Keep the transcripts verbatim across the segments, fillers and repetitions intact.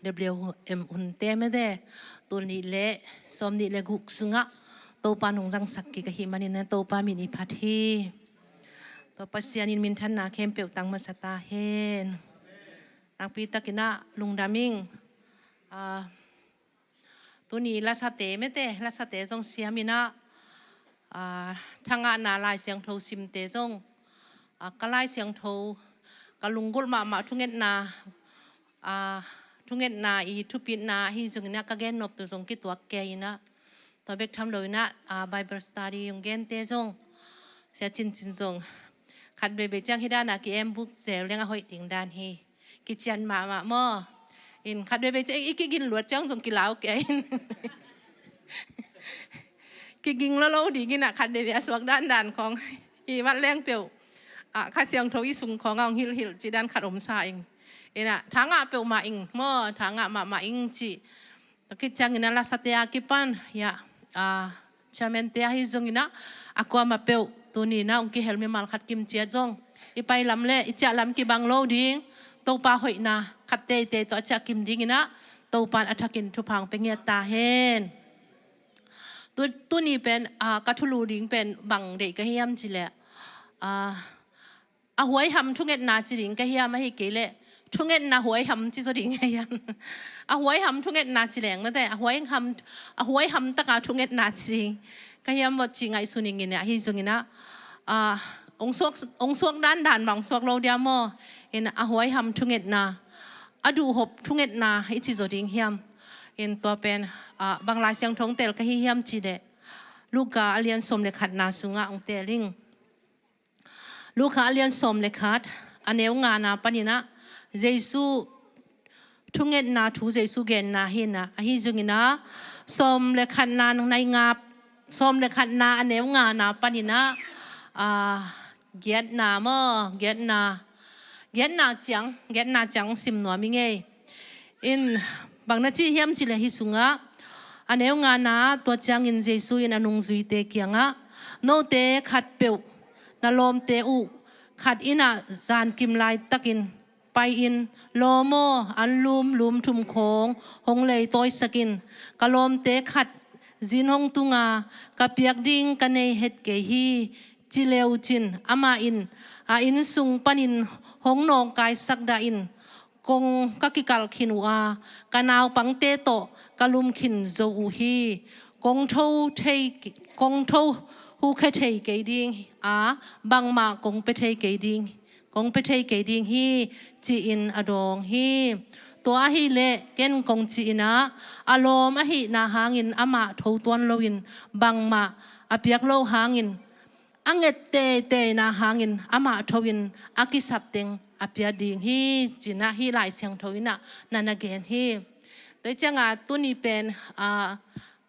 W M hunte mete, tul nih le sawm nih le guk sungah Topa nong zangsak kik ahih manin Topa min i phat hi. Tua Pasian in minthanna khempeuh tang masa ta hen. Nakpi takin ah lungdam ing. Ah, tuni lasate mete, lasate zong siam in ah, ah, thangahna Lai Siangtho simte zong, ah, ka Lai Siangtho, ka lunggulh mahmah thungetna, ah, thungetna i thupitna ahi zongin ah ka gennop tu zong kituak kei in ah, tua bek tham lo in ah, ah, Bible study hong gente zong, Sia Cin Cin zong khat veivei ciang hih dan a ki-embuk zel leng a hoih ding dan hi. Kician mahmah maw. In khat veivei ciang i kigin luat ciang zong kilau kei in. Kiging lo lo ding in ah khat veivei a suak dandan khawng. I mat leng peuh, ah, Kha Siangtho i sung khawng a hong hilhhilh cih dan khat om sa ing. In ah, thangah peuhmah ing maw, thangah mahmah ing cih. Tua khit ciangin ah lasate a kipan, ya, ah, chairman te ahi zongin ah, a kuamah peuh tuni in ah hong kihel mimal khat kim ciat zong i pai lam le i ciah lam kibang lo ding, Topa hoihna khat teitei tawh a ciah kim ding in ah, Topa in a thakin thupha hong pia ngiat ta hen. Tu, tuni pen, ah, ka thulu ding pen bang deih ka hiam cih leh, ah, a huaiham thungetna ci ding ka hiam, ahih kei leh thungetna huaiham ci zaw ding ka hiam. A huaiham thungetna ci leng mete, a huaiham, a huaiham taka thungetna ci ding ka hiam maw ci ngaihsun ing in ah, ahi zongin ah, ah, hong suak, hong suak dandan mah hong suak lo dia maw. In a huaiham thungetna, a duhhop thungetna i ci zaw ding hiam. In tua pen, ah, bang Lai Siangtho hong tel ka hi hiam cih leh, Luka a lian sawm le khatna sungah hong tel ing. Luka a lian sawm le khat, a neu ngana panin ah, Jesu thungetna thu Jesu genna hi in ah, ahi zongin ah, sawm le khatna nai ngap, sawm le khatna a neu ngana panin ah, ah, giatna maw, giatna, giatna ciang, giatna ciang sim nuam ing ei. In bang na ci hiam cih leh hih sungah, a neu ngana, tua ciangin Jesu in a nungzuite kiangah, note khatpeuh na lawmte uh khat in ah zankim laitakin pai-in, lawm aw, anlum lum thum khawng hong leitawisak in, ka lawmte khat zin hong tung a, ka piak ding ka nei het kei hi, ci le uh cin, amah in a inn sung panin hong nawngkaisak dah in, kong ka kikal khin uh a, ka naupangte tawh ka lum khin zo uh hi. Kong tho thei, kong tho hukhia thei kei ding a, bangmah kong pia thei kei ding, kong pia thei kei ding hi, ci-in a dawng hi. Tua ahih leh ken kong ci-in ah, a lawm ahihna hangin amah tho tuan loin, bangmah a piak loh hangin, a nget teiteina hangin amah tho-in a kisap teng a pia ding hi, ci-in ah hih Lai Siangtho in ah na na gen hi. Tua ciangah tuni pen, ah,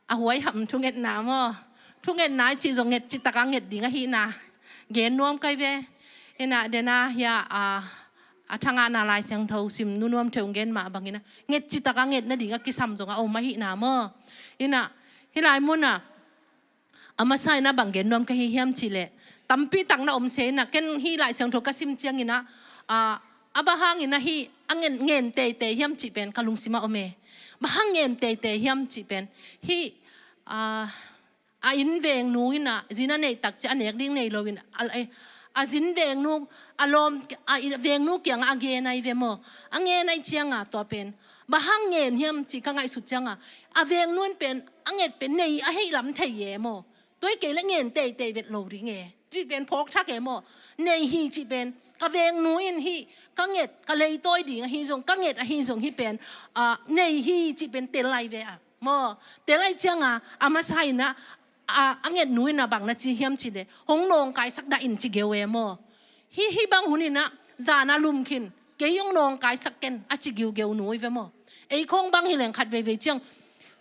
a huaiham thungetna maw. Thungetna i cih zong nget citak a nget ding ahihna gen nuam kai ve. In ah dena hia, ah, a thangahna Lai Siangtho sim nunuam thei hong gen mah bangin ah nget citak a nget nading a kisam zong a om ahihna maw. In ah hih lai mun ah a masa in ah bang gen nuam ka hi hiam cih leh, tampi tak na om se in ah, ken hih Lai Siangtho ka sim ciangin ah, ah, a bang hangin ah hih a ngen, ngen teitei hiam cih pen ka lungsim ah om e. Bang hang ngen teitei hiam cih pen, hih, ah, a inn vengnu in ah zin a neih tak ciang a nek ding nei loin, a, eh, a zin vengnu, a lawm, a inn vengnu kiangah a gen ahi ve maw. A gen ahi ciangah tua pen bang hang ngen hiam cih ka ngaihsut ciangah, a vengnu in pen a nget pen nei ahih lam thei e maw. Tua hi kei leh ngen teitei vet lo ding e, cih pen phawk thak e maw. Nei hi cih pen, ka vengnu in hih ka nget, ka leitawi ding ahi zong, ka nget ahi zong hih pen, ah, nei hi cih pen tel lai ve a maw. Tel lai ciangah a masa in ah, a, a ngetnu in ah bang na ci hiam cih leh, hong nawngkaisak dah in ci geu e maw. Hih, hih bang hun in ah zan a lum khin, kei hong nawngkaisak ken a ci giugeu nu hi ve maw. Ei khawng bang hi leng khat veivei ciang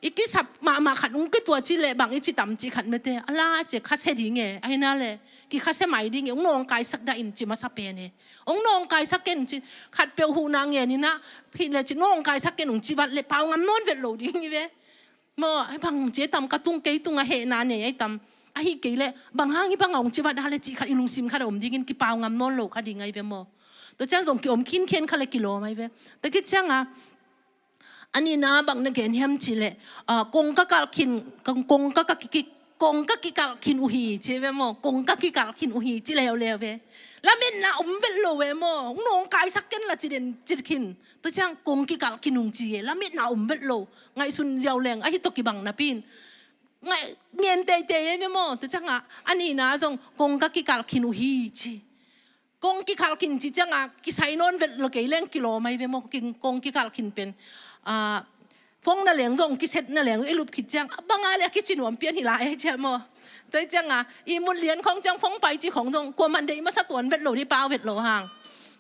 i kisap mahmah khat hong kituah cih leh bang i ci tam cih khat mete, a la cia khasia ding e, ahi na leh kikhasia mai ding e, hong nawngkaisak dah in ci masa pen e. Hong nawngkaisak ken ci, khatpeuh huhna ngen in ah, hih leh ci nawngkaisak ken hong ci vat leh pau ngam nawn vet lo ding hi ve. Maw, ai bang ci e tam, ka tung, kei tung a hehna nei ai tam. Ahih kei leh bang hang hih bang a hong ci vat dah leh cih khat i lungsim khat a om dingin kipau ngam nawn lo kha ding ahi ve maw. Tua ciang zong ki-om khinkhian kha leh kilawm ahi ve. Tua khit ciangah A nihna bang na gen hiam cih leh, ah, kong ka kalh khin, kong, kong ka, ka ki, ki, kong ka kikalh khin uh hi ci ve maw, kong ka kikalh khin uh hi ci leuleu ve. Lametna om vet lo ve maw, nawngkaisak ken la ci den ci khin. Tua ciang kong kikalh khin ung ci e, lametna om vet lo. Ngaihsun ziau leng ahi tawh kibang napi in. Ngai, ngen teitei e ve maw, tua ciang a, a nihna zong kong ka kikalh khin uh hi ci. Kong kikalh khin ci ciang a, kisai nawn vet lo kei leng kilawm ai ve maw, king, kong kikalh khin pen. Ah, phone na leng zong, kiset na leng, i lup khit ciang, a bang a le a kici nuam pian hi lai e cia maw. Tua ciang a, ihmut lian khong ciang phone pai ci khong zong, kua man deih masa tuan vet lo, ni pau vet lo hang.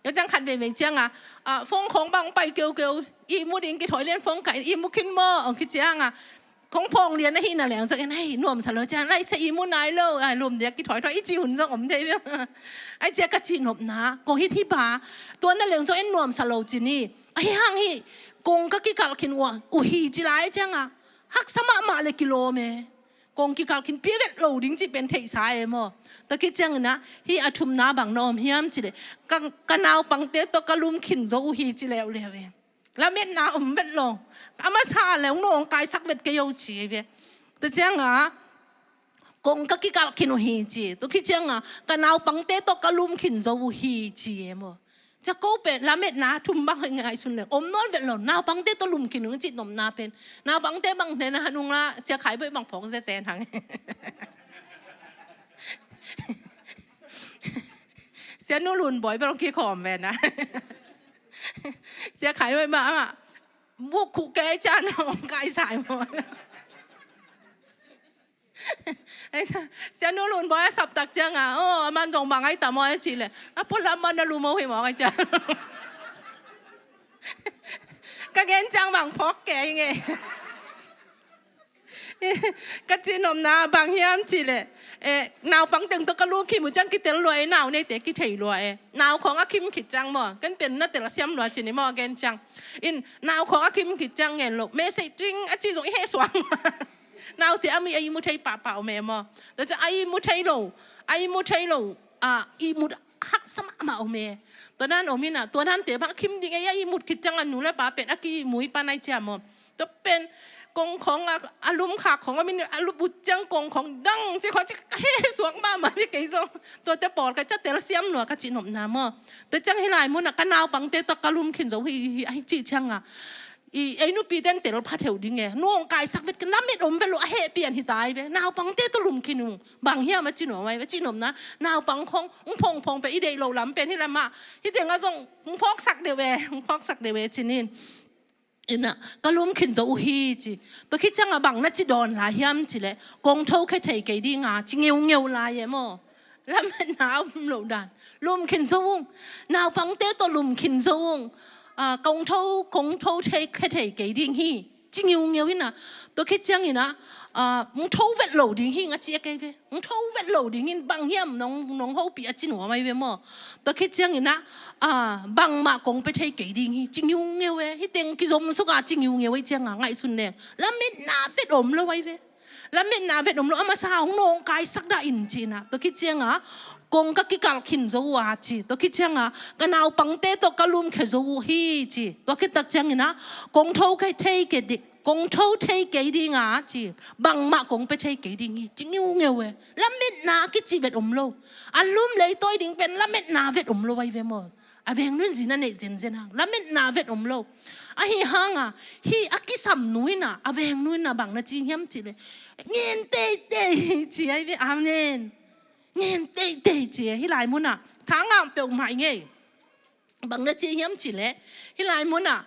Tua ciang khat veivei ciang a, ah, phone khong bang pai keukeu, ihmut in kithawi lian phone kai, ihmut khin maw, ong ki ciang a, khong phone lian ahih na leng zong en, ai, nuamsa lo ciang, lai sa ihmut nai lo, ai, lum diak kithawi thawi, i ci hun zong om thei ve. Ai cia ka cihnopna, kong hih hi ba, tua na leng zong en nuamsa lo ci ni. Ahi hang hi, kong ka kikalh khin uh, uh hi ci lai ciang a, haksa mahmah le kilawm e. Kong kikalh khin pia vet lo ding ci pen theihsa e maw. Tua khit ciang in a, hih a thumna bang na om hiam cih leh, ka, ka naupangte tawh ka lum khin zo uh hi ci leuleu e. Lametna om vet lo. A masa le ong nawngkaisak vet kei o ci ve. Tua ciang a, kong ka kikalh khin uh hi ci. Tua khit ciang a, ka naupangte tawh ka lum khin zo uh hi ci e maw. Cia ko pen lametna thum bang ngaihsun le om nawn vet lo. Naupangte tawh lum khin ung ci nopna pen. Naupangte bang hnena hanung la, Sia Khai Bawi bang phawk zenzen hang. Sia Nu Lun Bawi bang kikhawm ve na. Sia Khai Bawi bang ama, buk khuh kei ciang a nawngkaisai maw. Sia Nu Lun Bawi a sap tak ciang a, oh, a man zong bang ai tam aw e cih leh, a pualam man a lum o hi maw ai ciang. Ka gen ciang bang phawk kei nge. Ka cihnopna bang hiam cih leh, eh, naupang teng tawh ka lum khin uh ciang kitel lua e, nau neite kithei lua e. Nau khawng a khim khit ciang maw, ken pen na tel siam lua ci ni maw, a gen ciang. In, nau khawng a khim khit ciang ngen lo, message ring a ci zong i heh suak. Naute a mi a ihmu thei pahpah om e maw. Tua ciang a ihmu thei lo, a ihmu thei lo, a ihmut haksa mahmah om e. Tua dan om in a, tua dante bang a khim ding e, a ihmut khit ciang a nu le pa pen a kiihmu i pan ai cia maw. Tua pen kong khawng a, a lum khak khawng a min a lum ut ciang kong khawng dang ci khawng ci ka heh suak mahmah ni kei zong. Tuate pawl ka cia tel siam lua ka cihnopna maw. Tua ciang hih lai mun a ka naupangte tawh ka lum khin zo hi, hi, hi, cih ciang a. I, ei nupi ten tel pha theu ding e. Nawngkaisak vet ken lamet om vet lo a heh pian hi tai ve. Naupangte tawh lum khin ung. Bang hiam a ci nuam ai ve. Cihnopna. Naupang khawng, ung phawng phawng pen i deih lo lam pen hi lam a. Hih teng a zong, ung phawksak deuh e. Ung phawksak deuh e ci ni. In a, ka lum khin zo uh hi ci. Tua khit ciang a bang na ci dawn lai hiam cih leh. Kong tho khe thei kei ding a. Ci ngeungeu lai e maw. Lametna om lo dan. Lum khin zo ung. Naupangte tawh lum khin zo ung. Ah, kong tho, kong tho thei, khe thei kei ding hi. Ci ngeungeu in a. Tua khit ciang in a, ah, ong tho vet lo ding hi ong a ci e kei ve. Ong tho vet lo ding in bang hiam nong, nong hopih a ci nuam ai ve maw. Tua khit ciang in a, ah, bangmah kong pia thei kei ding hi. Ci ngeungeu e. Hih teng kizom suk a ci ngeungeu e ciang a ngaihsun leng. Lametna vet om lo ai ve. Lametna vet om lo, a masa ong nawngkaisak dah in ci in a. Tua khit ciang a, kong ka kikalh khin zo uh a ci. Tua khit ciang a, ka naupangte tawh ka lum khe zo uh hi ci. Tua khit tak ciang in a, kong tho khe thei kei di, kong tho thei kei ding a ci. Bangmah kong pia thei kei ding hi. Ci ngeungeu e. Lametna kici vet om lo. A lum leitawi ding pen lametna vet om lo ai ve maw. A veng nu in zin a neih zenzen hang. Lametna vet om lo. Ahi hang a, hih a kisam nu in a, a veng nu in a bang na ci hiam cih leh. Ngen teitei ci ai ve, amen. Ngen teitei ci ai, hih lai mun a. Tha ngang peuhmah i ngei. Bang na ci hiam cih leh. Hih lai mun a.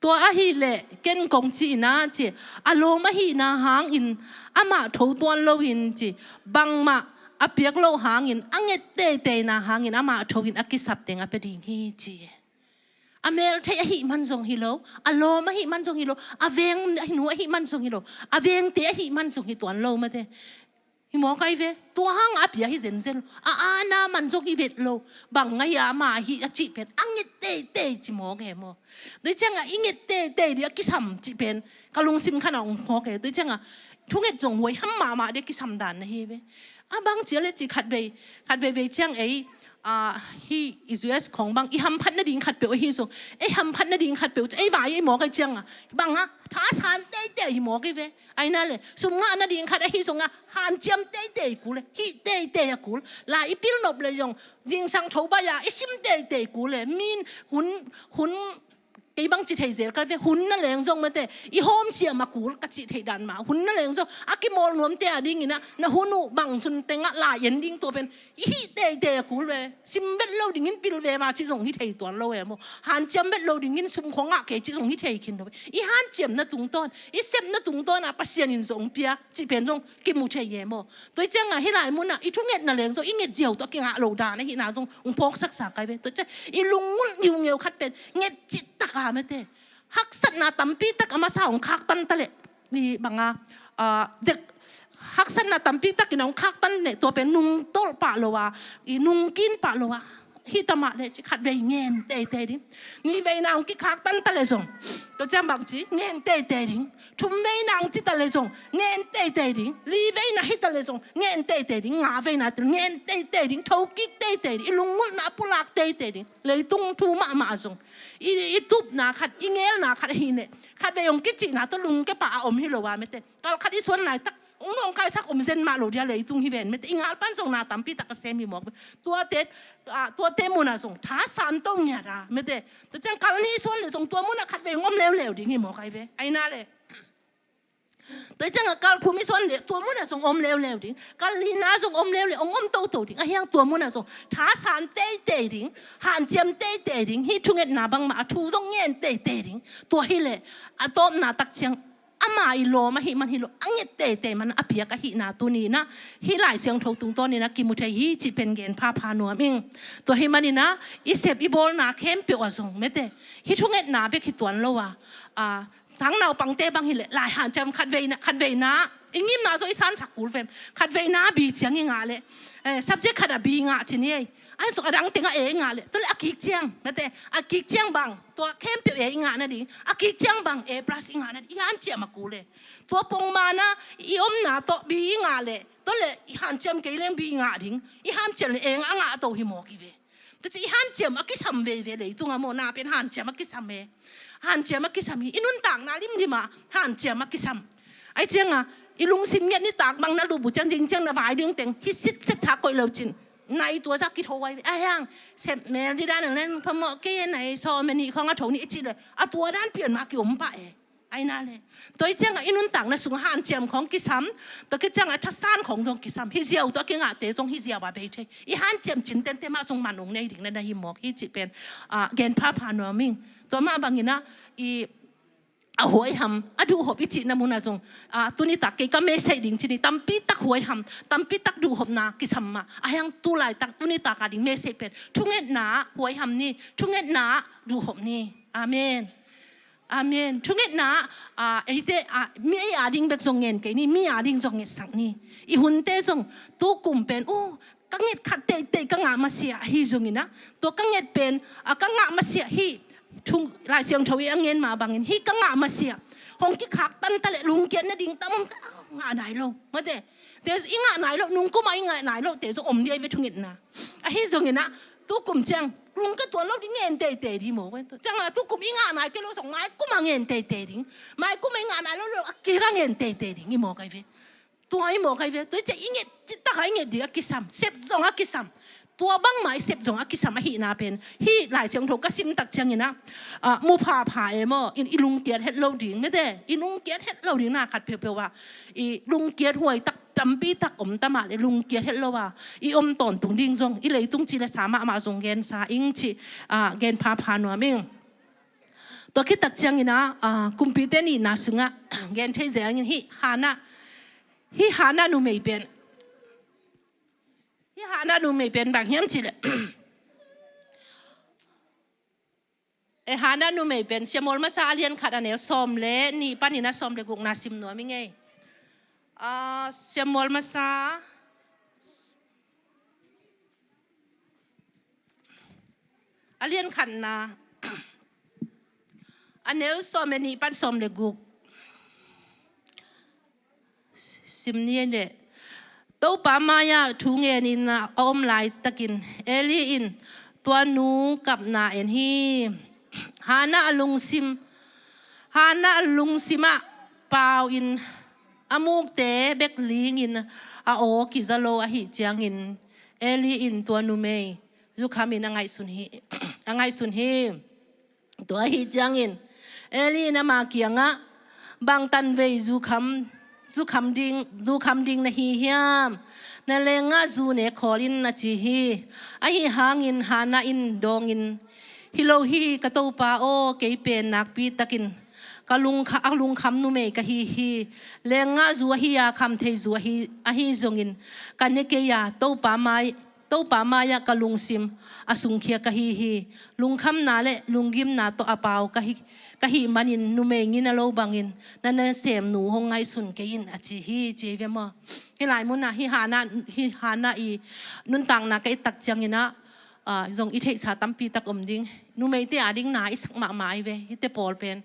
Tua ahih leh ken kong cihna ci, a lawm ahihna hangin amah tho tuan loin ci, bangmah a piak loh hangin, a nget teiteina hangin amah tho in a kisap teng a pia ding hi ci. A meltheih ahih man zong hi lo, a lawm ahih man zong hi lo, a veng nu ahih man zong hi lo, a vengte ahih man zong hi tuan lo mate. Hi mawk ai ve, tua hang a pia hi zenzen lo. A ana man zong hi vet lo. Bang ngai a ama hi a cih pen a nget teitei ci mawk e maw. Tua ciang a i nget teitei ding a kisam cih pen ka lungsim khan a ong mawk e. Tua ciang a thunget zong huai ham mahmah ding a kisam dan na hi ve. A bang cia le ci khat vei, khat veivei ciang ei, Ah, hih i U S khong bang i hamphat nading khatpeuh ahi zong, ei hamphat nading khatpeuh, ei vai ei mawk ai cianga banga thasan teitei hi mawk ei ve. Aina le sum ngah nading khat ahi zonga hanciam teitei kul le, hih teitei a kul. Lai i pil nop le zong zingsang tho bai-a i sim teitei kul le, min hun, hun kei bang ci thei zel ka ve, hun na leng zong mate, i hawm siam a kul ka cih theih dan mah, hun na leng zong a kimawl nuamte a dingin ah na hun uh bang sun tengah lai en ding tua pen i hih teitei a kul ve. Sim vet lo dingin pil ve ma cih zong hi thei tuan lo e maw. Hanciam vet lo dingin sum khong ngah kei cih zong hi thei khin lo ve. I hanciamna tungtawn, i sepna tungtawn ah Pasian in zong pia cih pen zong kimu thei e maw. Tua hi cianga hih lai munah i thungetna leng zong i nget ziau tawh a kingah lo dan ahihna zong hong phawksaksa kai ve. Tua hi ciang i lungngulh ngiungeu khat pen nget cih taka mate, haksatna tampi tak a masa hong khaktan ta leh, ni banga, ah, zek, haksatna tampi takin hong khaktan leh tua pen nungtolh pah lo a, i nungkin pah lo a, hih tamah le ci khatvei ngen teitei ding. Ni veina hong kikhaktan ta le zong, tua ciang bang ci ngen teitei ding. Thum veina hong ci ta le zong ngen teitei ding. Li veina hi ta le zong ngen teitei ding. Nga veina til ngen teitei ding. Thokik teitei ding. I lungngulhna pulak teitei ding. Leitung thu mahmah a zong i, i tupna khat, i ngelna khat ahi ne. Khatvei hong kicihna tawh lungke pah a om hi lo a mete. Kal khat i suan laitak hong nawngkaisak om zen mah lo dia leitung hi ven mete. I ngal pan zong na tampi tak a sem hi mawk. Tuate, ah, tuate munah zong thasan to ngiat a mete. Tua ciang kal ni suan le zong tua munah khatvei hong om leuleu ding hi mawk ai ve. Aina le tua ciangah kal thum i suan le tua munah zong om leuleu ding. Kal lina zong om leuleu, hong om toto ding. Ahiang tua munah zong thasan teitei ding, hanciam teitei ding. Hih thungetna bangmah a thu zong ngen teitei ding. Tua hi le a tawpna tak ciang ama i lawm ahih man hi lo, a nget teitei man a piak ahihna tuninah hih Lai Siangtho tungtawninah kimu thei hi cih pen gen phapha nuam ing. Tua hi maninah i sep i bawlna khempeuh ah zong mete, hih thungetna bek hi tuan lo a, a, sang naupangte bang hi le lai hanciam khatveina, khatveina i ngimna zong i sansak kul vem. Khatveina a bi ciang i ngah le, eh, subject khat a bi ngah cin i ei. Ai zong a dang tengah e i ngah le, tua le a kik ciang mete, a kik ciang bang tua khempeuh e i ngah nading, a kik ciang bang A plus i ngah nading, i hanciam a kul le. Tua pongmana i omna tawh bi i ngah le, tua le i hanciam kei leng bi i ngah ding, i hanciam le e ngah a ngah a to hi mawk i ve. Tua ci i hanciam a kisam veve leitung a maw, na pen hanciam a kisam e. Hanciam a kisam hi, i nuntakna limlim a hanciam a kisam. Ai cianga i lungsim ngiat nitak bang na lubu ciang zing ciang na vai ding teng hi sitset sa koih lo cin. Nai tua sa kitho ai ve. Ahiang sep mel di dan ang len phamawh kei nai sawm nih khong a tho nih i ci le, a tua dan pian ma kiom pah e. Aina le tua hi ciangah i nuntakna sungah hanciam khong kisam, tua khit ciangah thasan khong zong kisam. Hi ziau tua kingahte zong hi ziau a bei thei. I hanciam cin tente mah zong man ung nei ding na na hi mawk hi cih pen, ah, gen phapha nuam ing. Tua mah banginah i a huaiham, a duhhop i cihna munah zong, ah, tunitak kei ka message ding cini tampi tak huaiham, tampi tak duhhopna kisam mah. Ahiang tulaitak tunitak a ding message pen thungetna huaiham ni, thungetna duhhop ni. Amen. Amen. Thungetna, ah, eite, ah, mi ei a ding bek zong ngen kei ni, mi a ding zong ngetsak ni. I hunte zong tukum pen, uh, ka nget khat teitei ka ngah masiah ahi zonginah, tua ka nget pen, ah, ka ngah masiah hi. Thung Lai Siangtho i a ngen mah bangin hi ka ngah masiah hong kikhaktan ta le lungkiat nading tam om, ka ngah nai lo mate. Te i ngah nai lo, nungkumah i ngah nai lo te zong om diai ve thungetna. Ahi zonginah tukum ciang lungke tuan lo ding ngen teitei di maw. Ciangah tukum i ngah nai kei lo zong maikumah ngen teitei ding. Maikumah i ngah nai lo lo a kika ngen teitei ding i mawk ai ve. Tua i mawk ai ve. Tua i ciah i nget citak a i nget ding a kisam, sep zong a kisam. Tua bangmah i sep zong a kisam ahihna pen hih Lai Siangtho ka simtak cianginah, ah, mu phapha e maw. In i lungkiat het lo ding mete, i lungkiat het lo ding na khat peuhpeuh ah i lungkiat huaitak tampi tak om ta mah le lungkiat het lo a i om tawntung ding zong i leitung ci le sa mahmah zong gensa ing cih, ah, gen phapha nuam ing. Tua khittak cianginah, ah, kumpite nihna sungah gen thei zelin hih Hannah, hih Hannah numei pen, hih Hannah numei pen bang hiam cih le, eh, Hannah numei pen Samuel masa a lian khat a neu sawm le nih panin a sawm le gukna sim nuam i ngei. Ah, Samuel masa a lian khatna a neu sawm le nih pan sawm le guk sim ni le. Topa mai-ah thu ngenin a om laitakin Eli in tua nu kapna en hi. Hannah a lungsim, Hannah a lungsimah pau-in a mukte bek lingin a aw kiza lo ahih ciangin Eli in tua numei zukhamin a ngaihsun hi, a ngaihsun hi. Tua ahih ciangin Eli in ama kiangah, "Bang tanvei zukham, zukham ding, zukham ding na hi hiam? Na leenggahzu ne khawl in," a ci hi. Ahi hangin Hannah in dawngin, "Hi lo hi, ka topa aw, kei pen nakpi takin ka lungkha-, a lungkham numei ka hi hi. Leenggahzu ahi a, khamtheizu ahi, ahi zongin ka ne kei a, Topa mai, Topa mai-ah ka lungsim a sungkhia ka hi hi. Lungkhamna le lunggimna tawh a pau ka hi, ka hih manin numei ngina lo bangin na nasemnu hong ngaihsun kei in," a ci hi, ci hi ve maw. Hih lai munah hih Hannah, hih Hannah i nuntakna ka et tak ciangin ah, ah, zong i theihsa tampi tak om ding. Numeite a ding na i sak mahmah hi ve, hihte pawl pen.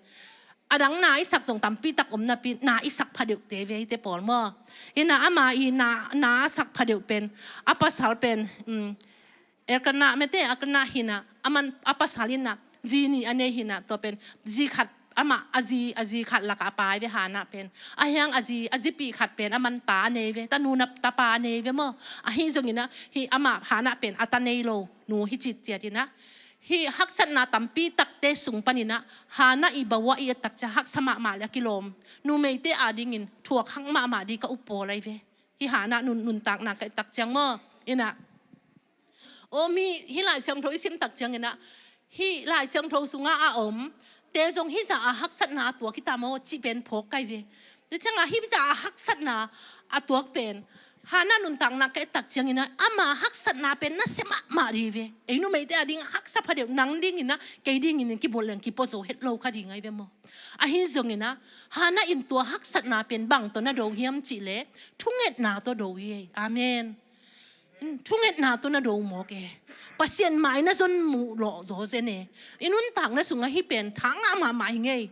A dang na i sak zong tampi tak om napi, na i sak phadeuhte ve hihte pawl maw. Hi-in ah ama i na, na a sak phadeuh pen, a pasal pen, um, Elkanah mete, Elkanah hi-in ah, aman a pasal in ah zi nih a nei hi-in ah, tua pen zi khat, amah a zi, a zi khat lakah a pai ve Hannah pen. Ahi hang a zi, a zipi khat pen aman ta a nei ve, tanu na tapa a nei ve maw. Ahi zongin ah hih amah Hannah pen a ta nei lo nu hi citciat in ah, hih haksatna tampi takte sung panin ah Hannah i bawah i et tak ciang haksa mahmah le a kilawm numeite a dingin thuak hak mahmah ding ka up pawl ahi ve. Hih Hannah nun, nuntakna ka et tak ciang maw. Hi-in ah, aw, mi, hih Lai Siangtho i sim tak ciangin ah, hih Lai Siangtho sungah a om te zong hih zah a haksatna a tuak hi ta maw cih pen phawk ka hi ve. Tua ciangah hih zah a haksatna a tuak pen Hannah nuntakna ka et tak ciangin ah, ama haksatna pen nasia mahmah ding hi ve. Ei numeite a ding haksa phadeuh, nang dingin ah, kei dingin ah kibawl leng kipua zo het lo kha ding ahi ve maw. Ahi zongin ah, Hannah in tua haksatna pen bang tawh na do hiam cih leh, thungetna tawh do hi. Amen. Hmm, thungetna tawh na do mawk e. Pasian mai na zon muh lawh zaw zen e. I nuntakna sungah hih pen thangah mahmah hi ngei.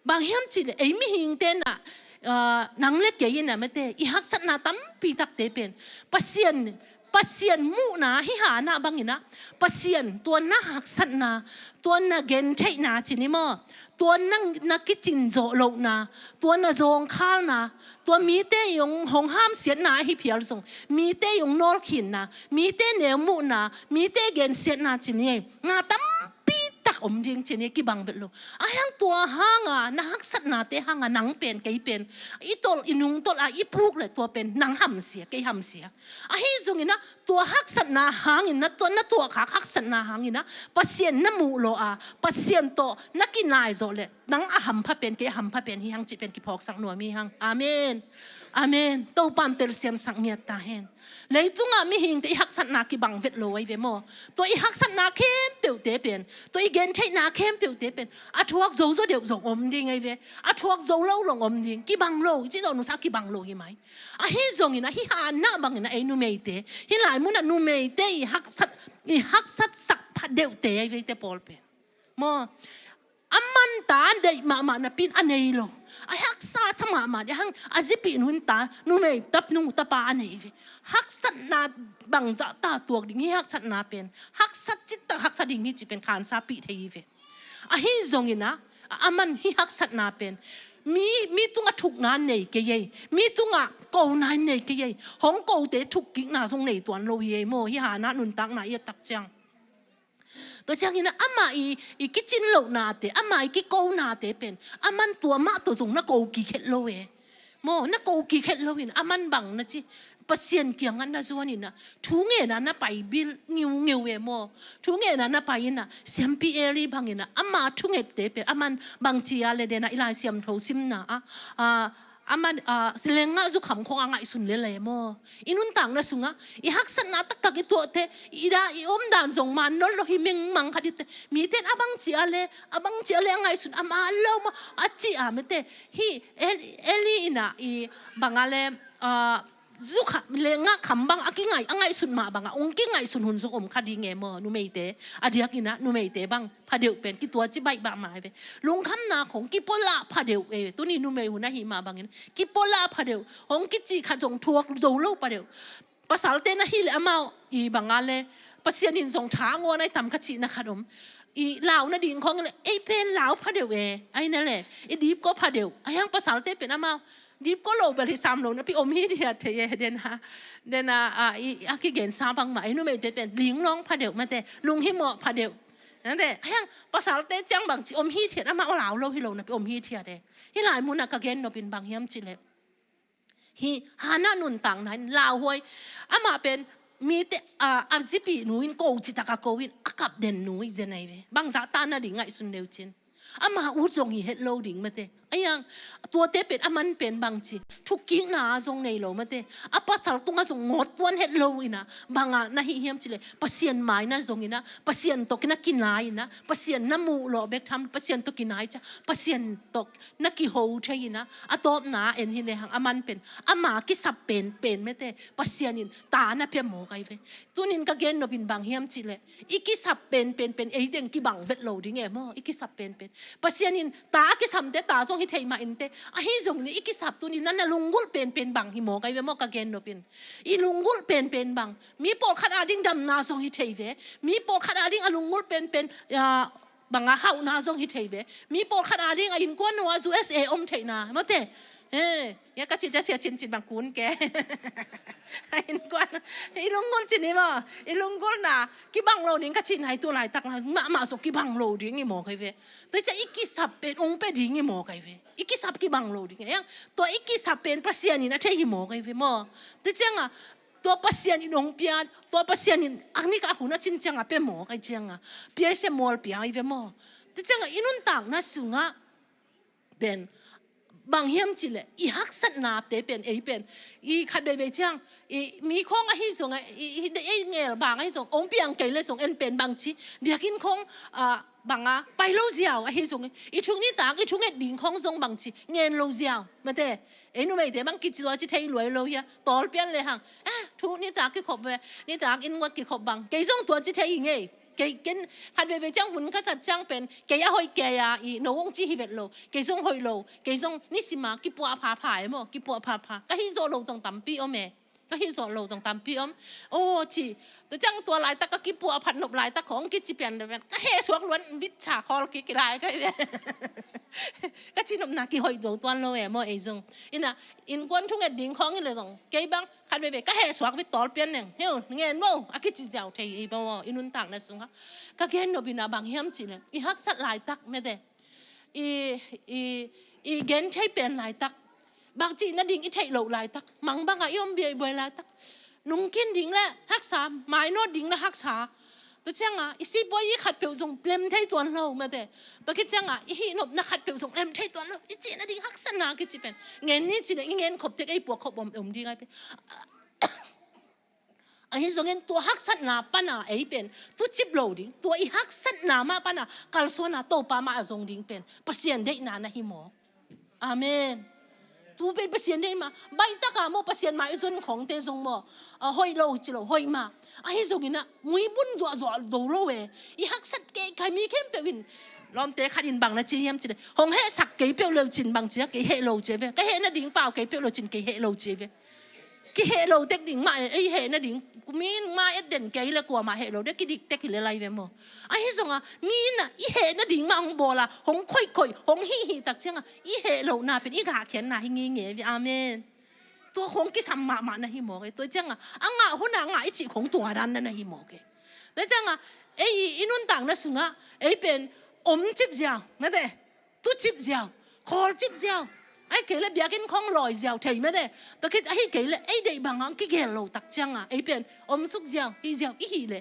Bang hiam cih leh ei mihingte in ah, ah, nang le kei in ah mete, i haksatna tampi takte pen Pasian, Pasian muhna, hih Hannah bangin ah, Pasian tua na haksatna, tua na gentheihna ci ni maw, tua na, na kicin zawh lohna, tua na zawngkhalna, tua mite i hong, hong hamsiatna ahi phial zong, mite i hong nawlkhinna, mite neu muhna, mite gensiatna ci ni ei, na tampi tak om ding ci ni, kibang vet lo. Ahi hang tua hanga, na haksatnate hanga nang pen, kei pen i tolh, i nungtolh a i puk leh tua pen nang hamsia, kei hamsia. Ahi zongin ah, tua haksatna hangin ah, tua na tuahkhak haksatna hangin ah Pasian na muh lawh a, Pasian tawh na kinai zawh leh, nang a hampha pen, kei a hampha pen hi hang cih pen kiphawksak nuam hi hang. Amen. Amen. Topa'n telsiamsak ngiat ta hen. Leitungah mihingte i haksatna kibang vet lo ahi ve maw. Tua i haksatna khempeuhte pen, tua i gentheihna khempeuhte pen a thuak zo zaw deuh zong om ding ahi ve. A thuak zo lo zong om ding. Kibang lo, i cih zawh nungsa kibang lo hi mai. Ahi zongin ah hih Hannah bangin ah ei numeite, hih lai munah numeite i haksat, i haksatsak phadeuhte ahi ve hihte pawl pen. Maw, aman ta a deih mahmah napi-in a nei lo. A haksa sa mahmah ding, ahi hang a zipi in hun ta, numei tap, nu tapa a nei ve. Haksatna bangzah ta tuak ding, hih haksatna pen haksat citak haksa ding hi cih pen khansa pih thei hi ve. Ahi zongin ah, aman hih haksatna pen mi, mi tungah thukna nei kei ei, mi tungah kona nei kei ei, hong kote thukkikna zong nei tuan lo hi ei maw, hih Hannah nuntakna i et tak ciang. Tua ciangin ah amah i, i kicin lohnate, amah i kikonate pen aman tua mah tawh zong na ko kik het lo e. Maw, na ko kik het lo in, aman bang na ci, Pasian kiangah na zuan in ah, thu ngen a na pai bil ngiungeu e maw. Thu ngen a na pai in ah, siampi Eli bangin ah, ama thungette pen, aman bangci a le den ah, i Lai Siangtho simna ah, ah, aman, ah, leenggahzu kham khawng a ngaihsun lel e maw. I nuntakna sungah i haksatna taktak i tuahte, i da, i omdan zong man nawn lo hi mengmang kha ding te. Mite in a bangci a le, a bangci a le a ngaihsun a man lo maw, a ci a mete. Hih El-, Eli in ah i bang a le, ah, Zuk kha, le ngah kham bang a kingai, a ngaihsut mah bang a, hong kingaihsun hun zong om kha ding e maw, numeite. A diakin ah, numeite bang, phadeuh pen, kituaci baih bang mah ve. Lungkhamna khong, kipua lah phadeuh e, tuni numei hun ahih mah bangin, kipua lah phadeuh, hong kici khat zong thuak zo lo phadeuh. Pasalte na hih le amau, i bang a le, Pasian in zong tha ngawn ai tam kha cihna khat om. I lau nading khong le, ei pen lau phadeuh e, ai na le, i dipkua phadeuh, ai hang pasalte pen amau, dipkua lo bel hi sam lo napi om hithiat thei e, den a, den a, a, i, a kigen sa bang mah, i numeite pen, linglawng phadeuh mate, lunghimawh phadeuh. Nate, ai hang pasalte ciang bangci om hithiat, amau lau lo hi lo napi om hithiat e. Hih lai mun ah ka gen nopin bang hiam cih leh, hih Hannah nuntakna in lauhuai, amah pen mite, a, a zipi nu in ko citak a ko in, a kap den nu i zen ai ve. Bangzah ta nading ngaihsun le uh cin. Ama ut zong hi het lo ding mate. Ai hang, tuate pen a man pen bangci, thukikna zong nei lo mate. A pasal tungah zong ngawt tuan het lo in ah, bang a na hih hiam cih leh, Pasian mai na zong in ah, Pasian tawh kinai, kinai in ah, Pasian na muh lawh bek tham, Pasian tawh kinai ciang, Pasian tawh na kiho thei in ah, a tawpna en hi le hang, a man pen, ama kisap penpen mate, Pasian in ta na pia mawk ai ve. Tunin ka gen nopin bang hiam cih leh, i kisap penpen pen, ei teng kibang vet lo ding e maw, i kisap penpen. Pasian in ta a kisamte ta zong hi thei mah inteh, ahi zongin i kisap tunin na, na lunggulh penpen bang hi mawk ai ve maw, ka gen nopin. I lunggulh penpen bang, mi pawlkhat ading damna zong hi thei ve, mi pawlkhat ading a lunggulh penpen, a, bang a hauhna zong hi thei ve. Mi pawlkhat ading a innkuan uh a U S A om theihna mate. He, ya ka ci cia sia cincin bang kun ke. A innkuan, i lunggulh cin hi maw, i lunggulhna, kibang lo ding ka cihna hi tu laitak na, mahmah zong kibang lo ding hi mawk ai ve. Tua ciang i kisap pen hong pia ding hi mawk ai ve. I kisap kibang lo ding hi hang. Tua i kisap pen Pasian in a thei hi mawk ai ve maw. Tua ciang a, tua Pasian in hong pia, tua Pasian in a nik a hun a cin ciang a pia mawk ai ciang a, pia i sia mual pia ai ve maw. Tua ciang a i nuntakna sungah pen, bang hiam cih leh, i haksatnate pen, ei pen, i khat veivei ciang, i mi khong ahi zong a, i, i, i ngel bang ahi zong, hong piang kei le zong en pen bangci, biakinn khong, a, bang a, pai lo ziau ahi zong, i thuk nitak, i thunget ding khong zong bangci, ngen lo ziau mate. Ei numeite bang kici tua ci thei luai lo hia, tawl pian le hang, eh, thuk nitak kikhop ve, nitak inn uat kikhop bang, kei zong tua ci thei hi ngei. Kei ken khat veivei ciang hun ka sat ciang pen, kei a hoih kei a, i no hong ci hi vet lo, kei zong hoih lo, kei zong nisim a kipuah phapha e maw, kipuah phapha. Ka hih zawh lo zong tampi om e. Ka hih zawh lo zong tampi om. Aw ci, tua ciang tua laitak ka kipuah phat nop laitak khong kici pian le pen, ka heh suak luan, vit ca khawl kik kilai ka hi ve. Ka ci nopna kihoih zo tuan lo e maw, ei zong. Ina, innkuan thunget ding khong hi le zong, kei bang khat veivei ka heh suak vit tawl pian neng. Heu, ngen maw, a kici ziau thei hi maw, i nuntakna sungah. Ka gen nopin a bang hiam cih leh, i haksat laitak mate, i, i, i gen thei pen laitak, bangci nading i theih loh laitak, mang bang a i om biaibuai laitak, nungkin ding le haksa, mainawt ding le haksa. Tua ciang a, i sipuai i khat peuh zong lem thei tuan lo mate. Tua khit ciang a, i hih nopna khat peuh zong lem thei tuan lo. I cih nading haksatna kici pen, ngen ni cih leh i ngen khop tek, ei puak khop om, om ding ai pen. Ahi zongin tua haksatna pan a ei pen tucip lo ding, tua i haksatna mah pan a kalsuan a Topa mah a zong ding pen Pasian deihna na hi maw? Amen. Tu pen Pasian deih mah, baih tak a maw, Pasian mah i zon khongte zong maw, a, hoih lo ci lo, hoih mah. Ahi zongin a, muibun zuahzuah zo lo e. I haksat kei khai mi khempeuh in, lawmte khat in bang na ci hiam cih leh, hong hehsak kei peuh le uh cin bang ci a, kei heh lo ci ve. Ka heh nading pau kei peuh le uh cin kei heh lo ci ve. Kiheh lo tek ding mah e, ei heh nading, mi in mah et den kei le kuamah heh lo ding, kidik tek hi le lai ve maw. Ahi zong a, mi in a, i heh nading mah hong bawl a, hong khoihkhoih, hong hihhih tak ciang a, i heh lohna pen, i gahkhiatna hi ngei ngei ve, amen. Tua hong kisam mahmah na hi mawk e, tua ciang a, a ngah hun a ngah i cih khong tua dan na na hi mawk e. Tua ciang a, ei i nuntakna sungah, ei pen, om cip ziau, mate. Tucip ziau, khawlcip ziau. Ahi kei le biakinn khong lawi ziau thei mate. Tua khit ahi kei le ei deih bang a hong kigel lo tak ciang a, ei pen omsuk ziau, hih ziau i hih le,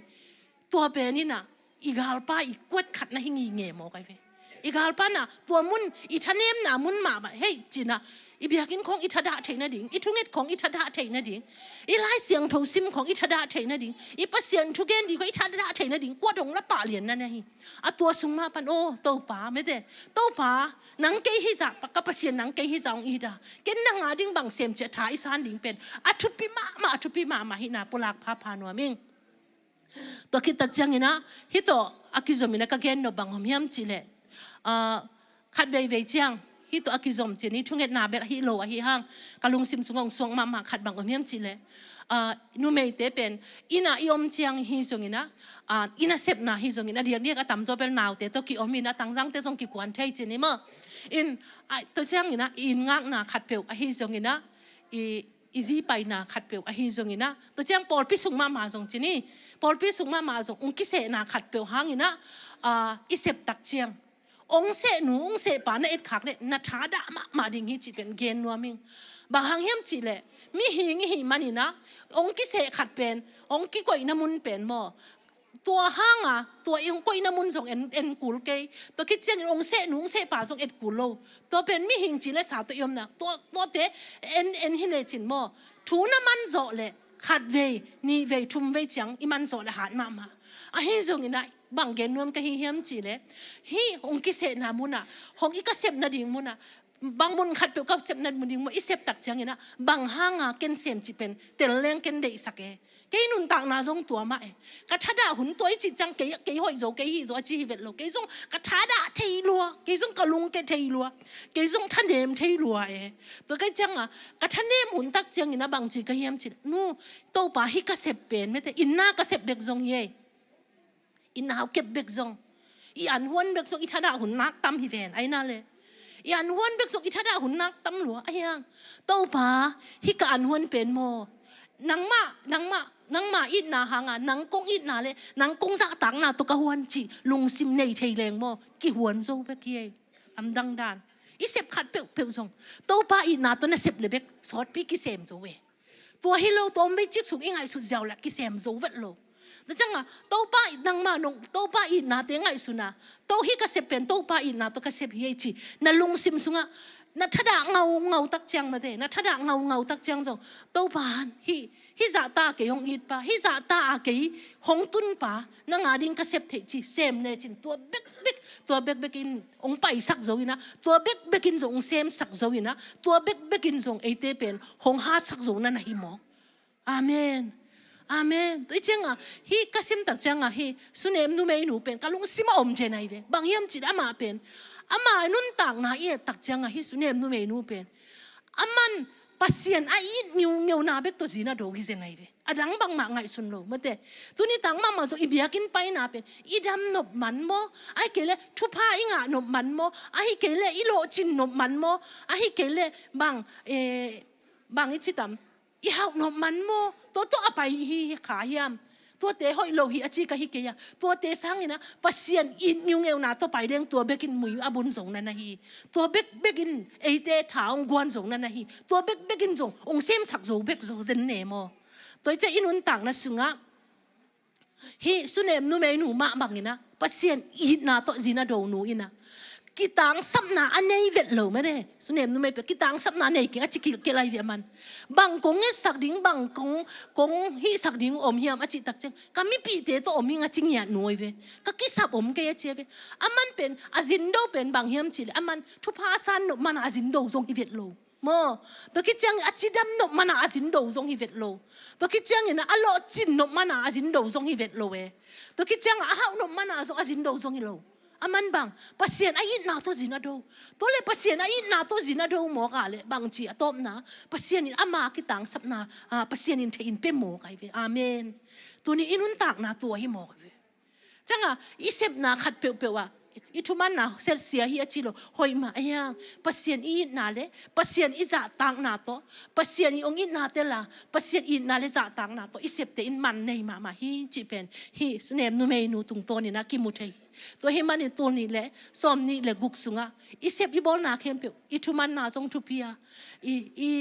tua pen in a, i galpa i kuat khat na hi ngei ngei mawk ai ve. I galpa in ah tua mun, i thanemna mun mahmah hei ci-in ah, i biakinn khawng i thadah theih nading, i thunget khawng i thadah theih nading, i Lai Siangtho sim khawng i thadah theih nading, i Pasian thugen ding khawng i thadah theih nading, kua dong la pah lian na na hi. A tua sung mah pan, aw Topa, mete, Topa, nang kei hi zah, ka Pasian nang kei hi zah hong it a, ken nang a ding bang sem cih a tha i san ding pen a thupi mahmah, a thupi mahmah hi-in ah pulak phapha nuam ing. Tua khit tak ciangin ah, hih tawh a kizom in ah ka gen nop bang om hiam cih leh, ah, khat veivei ciang, hih tawh a kizom ci-in, hih thungetna bel ahi lo ahi hang, ka lungsim sungah hong suak mahmah khat bang om hiam cih leh, ah, numeite pen inn ah i om ciang hi zongin ah, ah, i nasepna hi zongin ah, a diakdiak a tamzaw bel naute tawh ki-om in ah, tangzangte zong kikuan thei ci-in hi maw. In, ah, tua ciangin ah i inn ngakna khatpeuh ahi zongin ah, i i zi paina khatpeuh ahi zongin ah, tua ciang pawlpi sung mahmah zong ci-in hi, pawlpi sung mahmah zong hong kisehna khatpeuh hangin ah, ah, i sep tak ciang, hong sehnu hong sehpa na etkhak leh na thadah mahmah ding hi cih pen gen nuam ing. Bang hang hiam cih leh, mihing i hih manin ah, hong kiseh khat pen, hong kikoihna mun pen maw, tua hang a, tua i hong koihna mun zong en, en kul kei. Tua khit ciangin hong sehnu hong sehpa zong et kul lo. Tua pen mihing ci le sa tawh i omna, tua, tuate en, en hi lecin maw, thu na man zawh leh khat vei, nih vei, thum vei ciang i man zawh leh hat mahmah. Ahi zongin ah, bang gen nuam ka hi hiam cih leh, hih hong kisehna mun ah, hong i ka sep nading mun ah, bang mun khatpeuh ka sep nading mun ah, i sep tak ciangin ah, bang hang a ken sem cih pen tel leng ken deihsak e. Kei nuntakna zong tua mah e. Ka thadah hun tua i cih ciang kei, kei hoih zo, kei hih zo a ci hi vet lo. Kei zong ka thadah thei lua, kei zong ka lungke thei lua, kei zong thanem thei lua e. Tua ka hih ciang a, ka thanem hun tak ciangin ah bang ci ka hiam cih leh, nu, Topa, hih ka sep pen, mete, inn na ka sep bek zong hi e. Inn na hong kep bek zong, i an huan bek zong, i thadah hun nak tam hi ven, ai na le. I an huan bek zong, i thadah hun nak tam lua, ahi hang, Topa, hih ka an huan pen maw, nangmah, nangmah, nangmah itna hang a, nang kong itna leh nang kong zahtakna tawh ka huan cih lungsim nei thei leng maw, kihuan zo bek hi e. Lamdang dan, i sep khat peuhpeuh zong, Topa itna tawh na sep leh bek sawtpi kisem zo e. Tua hi lo, tua om vei cik sung i ngaihsut ziau leh kisem zo vet lo. Tua ciang a, Topa it, nangmah nong, Topa itnate ngaihsun a, To, hih ka sep pen Topa itna tawh ka sep hi e ci, na lungsim sungah, na thadah ngaungau tak ciang, mate, na thadah ngaungau tak ciang zong, Topa, hih, hih zahta a kei hong it pa, hih zahta a kei hong tun pa, nang a ding ka sep theih ci sem lecin, tua bekbek, tua bekbek in hong paisak zo in ah, tua bekbek in zong hong semsak zo in ah, tua bekbek in zong eite pen hong hatsak zo na na hi mawk. Amen. Amen. Tua i ciang a, hih ka sim tak ciang a, hih Sunem numeinu pen ka lungsim ah om zen ahi ve. Bang hiam cih leh amah pen, ama nuntakna i et tak ciang a, hih Sunem numeinu pen, aman Pasian a it ngeungeuna bek tawh zi na do hi zen ahi ve. A dang bangmah ngaihsun lo, mate. Tuni tak mahmah zong i biakinn paina pen, i dam nop man maw, ahih kei leh thupha i ngah nop man maw, ahih kei leh i lawhcin nop man maw, ahih kei leh bang, eh, bang i ci tam, i hauh nop man maw, tua tawh a pai hi, hi kha hiam? Tuate hoih lo hi a ci ka hi kei a. Tuate sangin ah Pasian it ngeungeuna tawh pai leng tua bekin mui a bun zo na na hi. Tua bekbek in eite tha hong guan zo na na hi. Tua bekbek in zong hong semsak zo bek zo zen ne maw. Tua i ciang i nuntakna sungah, hih Sunem numeinu mah bangin ah, Pasian itna tawh zi na do nu in ah, kitangsapna a nei vet lo, mate. Sunem numei pen kitangsapna nei keng a ci kilkel ahi ve aman. Bang kong ngetsak ding, bang kong, kong hihsak ding om hiam a cih tak ciang, ka mipihte tawh om ing a ci ngiat nu ahi ve. Ka kisap om kei a ci ahi ve. Aman pen, a zindo pen bang hiam cih leh, aman thupha a san nop man a a zindo zong hi vet lo. Maw, tua khit ciangin a cidam nop man a a zindo zong hi vet lo. Tua khit ciangin a lawhcin nop man a a zindo zong hi vet lo e. Tua khit ciangin a hauh nop man a zong a zindo zong hi lo. Aman bang, Pasian a itna tawh zi na do. Tua leh Pasian a itna tawh zi na do mawk a leh bang ci a tawpna, Pasian in ama kitangsapna, ah, Pasian in thei in pe mawk ahi ve. Amen. Tuni i nuntakna tua hi mawk ahi ve. Ciang a, i sepna khat peuhpeuh ah, i thumanna sia hi a ci lo, hoih mah ahi hang. Pasian i itna leh, Pasian i zahtakna tawh, Pasian i hong itna tel a, Pasian i itna leh zahtakna tawh i septe in man nei mahmah hi cih pen hih Sunem numeinu tungtawnin ah kimu thei. Tua ahih manin tul nih leh sawmnih leh guk sungah i sep i bawlna khempeuh, i thumanna zong thupi a, i, i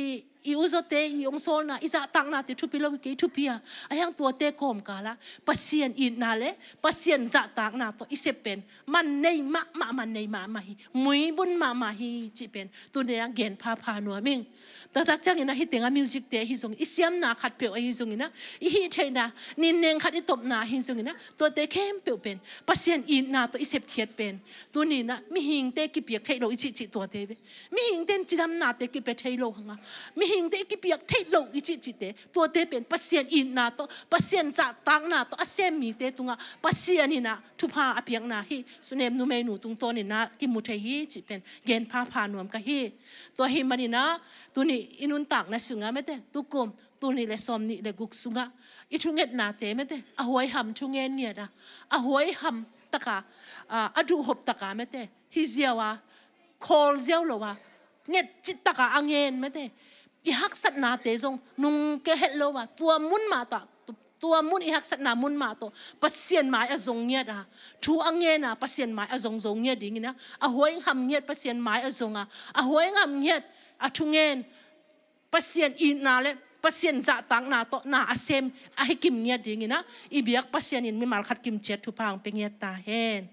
i uzaute i hong sawlna, i zahtaknate thupi lo hi kei, thupi a, ahi hang tuate kawmkal ah Pasian itna le Pasian zahtakna tawh i sep pen man nei mahmah, man nei mahmah hi, muibun mahmah hi cih pen tuni a gen phapha nuam ing. Taktak ciangin ah hih teng a music te ahi zongin, i siamna khatpeuh ahi zongin ah, i hih theihna ninneng khat i topna ahi zongin ah, tuate khempeuh pen Pasian itna tawh i sepkhiat pen tuni in ah mihingte kipiak theih lo i cihcih tuate ve. Mihingte in cidamnate kipia thei lo hang a, mihingte i kipiak theih lo i cihcihte, tuate pen Pasian itna tawh, Pasian zahtakna tawh a sem mite tungah Pasian in ah thupha a piakna hi. Sunem numeinu tungtawnin ah kimu thei hi cih pen gen phapha nuam ka hi. Tua ahih manin ah tuni i nuntakna sungah mate, tukum tul nih le sawmnih le guk sungah i thungetnate mate, a huaiham thungen ngiat a, a huaiham taka, a, a duhhop taka mate, hi ziau a, khawl ziau lo a, nget cih taka a ngen mate, i haksatnate zong nungke het lo a, tua mun mah tawh, tua mun, i haksatna mun mah tawh Pasian mai a zong ngiat a, thu a ngen a, Pasian mai a zong zo ngiat dingin ah, a huaiham ngiat Pasian mai a zong a, a huaiham ngiat a thungen, Pasian itna le Pasian zahtakna tawh na a sem a hi kim ngiat dingin ah, i biak Pasian in mimal khat kimciat thupha hong pia ngiat ta hen.